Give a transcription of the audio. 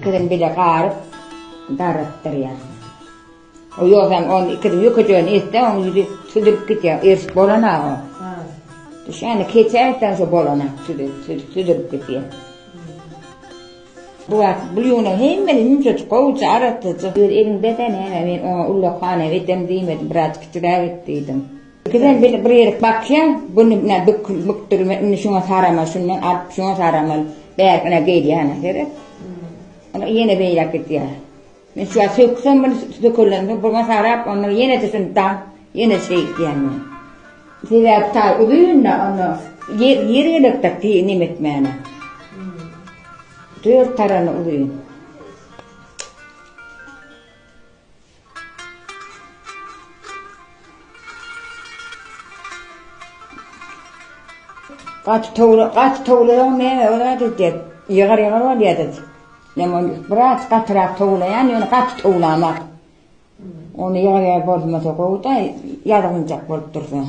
Ikisini bile garyp dargatdyrýar. O ýogsam ony ikisini ýökejegini etse, oň ýüzi süzülip gidýär. Ersip bolanok o. Düşýände keçäýseň şo bolanok, süzülip gidýär. Bu wagt bu ýüňüň hemmesi ýumşajyk, gowuja, arassaja. Öz eliňde-de näme, men oňa ullakan hem edem diýmedim, biraz kiçiräk et diýdim. Ikisem bir bir ýerik bakýar, bunu ine bükdürme, indi şuňa saramaly, şundan alyp şuňa saramaly, bärkine gelýär, seret. Onda ýene beýläk gidýär. Men şu wagt söksem bunu sökülensoň buňa sarap, onda ýene-de şuny daň, ýene şeýtýän men. Sebäbi taý uzyn-da, onda ýer ýer gerekde neme etmäne. Dört tarany uzyn. Gaty towla, gaty towlasaň näme bolýar diýip, ýygar ýygar bolýar diýip. Men ony biraz gatyrak towlaýan, ýöne gaty towlamak. Ony ýygar ýygar bolmasa gowy-da, ýazgynjak bolup dursa.